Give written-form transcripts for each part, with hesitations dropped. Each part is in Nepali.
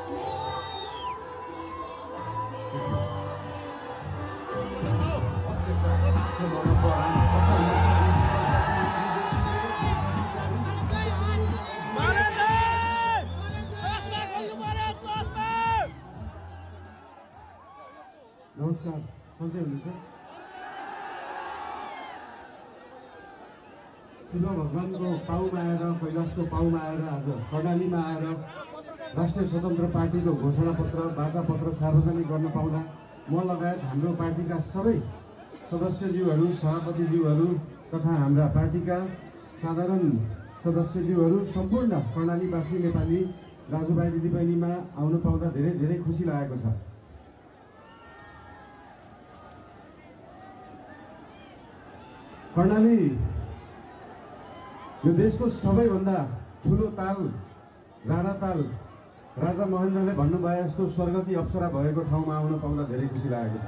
नमस्कार, सन्चै हुनुहुन्छ? शिव भगवानको पाउमा आएर, कैलाशको पाउमा आएर, आज कर्णालीमा आएर राष्ट्रिय स्वतन्त्र पार्टीको घोषणापत्र बाचापत्र सार्वजनिक गर्न पाउँदा म लगायत हाम्रो पार्टीका सबै सदस्यज्यूहरू, सभापतिज्यूहरू तथा हाम्रा पार्टीका साधारण सदस्यज्यूहरू, सम्पूर्ण कर्णालीवासी नेपाली दाजुभाइ दिदीबहिनीमा आउन पाउँदा धेरै धेरै खुसी लागेको छ। कर्णाली यो देशको सबैभन्दा ठुलो ताल, राणा ताल, राजा महेन्द्रले भन्नुभए जस्तो स्वर्गकी अप्सरा भएको ठाउँमा आउन पाउँदा धेरै खुसी लागेको छ।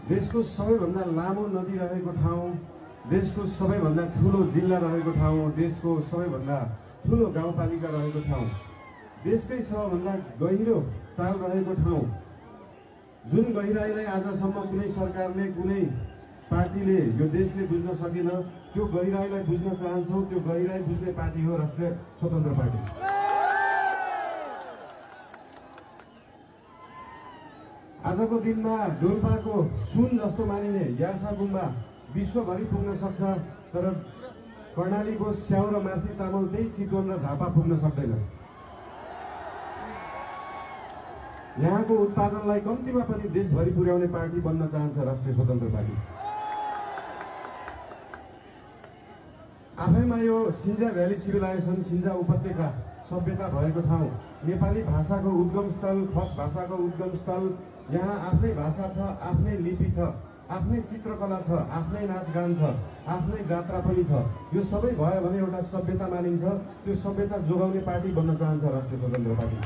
देशको सबैभन्दा लामो नदी रहेको ठाउँ, देशको सबैभन्दा ठुलो जिल्ला रहेको ठाउँ, देशको सबैभन्दा ठुलो गाउँपालिका रहेको ठाउँ, देशकै सबैभन्दा गहिरो ताल रहेको ठाउँ, जुन गहिराईलाई आजसम्म कुनै सरकारले, कुनै पार्टीले यो देशले बुझ्न सकेन, त्यो गहिराईलाई बुझ्न चाहन्छौँ। त्यो गहिराई बुझ्ने पार्टी हो राष्ट्रिय स्वतन्त्र पार्टी। आजको दिनमा डोल्पाको सुन जस्तो मानिने यासा गुम्बा विश्वभरि पुग्न सक्छ, तर कर्णालीको स्याउ र मासी चामल त्यही चितवन र झापा पुग्न सक्दैन। यहाँको उत्पादनलाई कम्तीमा पनि देशभरि पुर्याउने पार्टी बन्न चाहन्छ राष्ट्रिय स्वतन्त्र पार्टी। आफैमा यो सिन्जा भ्याली सिभिलाइजेसन, सिन्जा उपत्यका सभ्यता भएको ठाउँ, नेपाली भाषाको उद्गम स्थल, खस भाषाको उद्गम स्थल, यहाँ आफ्नै भाषा छ, आफ्नै लिपि छ, आफ्नै चित्रकला छ, आफ्नै नाचगान छ, आफ्नै जात्रा पनि छ। यो सबै भयो भने एउटा सभ्यता मानिन्छ। त्यो सभ्यता जोगाउने पार्टी बन्न चाहन्छ राष्ट्रिय स्वतन्त्र पार्टी।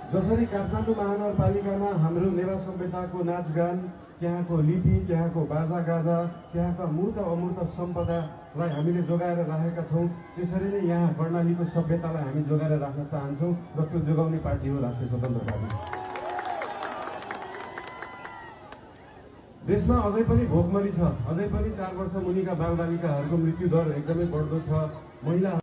जसरी काठमाडौँ महानगरपालिकामा हाम्रो नेवा सभ्यताको नाचगान, त्यहाँको लिपि, त्यहाँको बाजागाजा, त्यहाँका मूर्त अमूर्त सम्पदालाई हामीले जोगाएर राखेका छौँ, त्यसरी नै यहाँ कर्णालीको सभ्यतालाई हामी जोगाएर राख्न चाहन्छौँ र त्यो जोगाउने पार्टी हो राष्ट्रिय स्वतन्त्र पार्टी। देशमा अझै पनि भोकमरी छ, अझै पनि 4 वर्ष मुनिका बालबालिकाहरूको मृत्यु दर एकदमै बढ्दो छ। महिला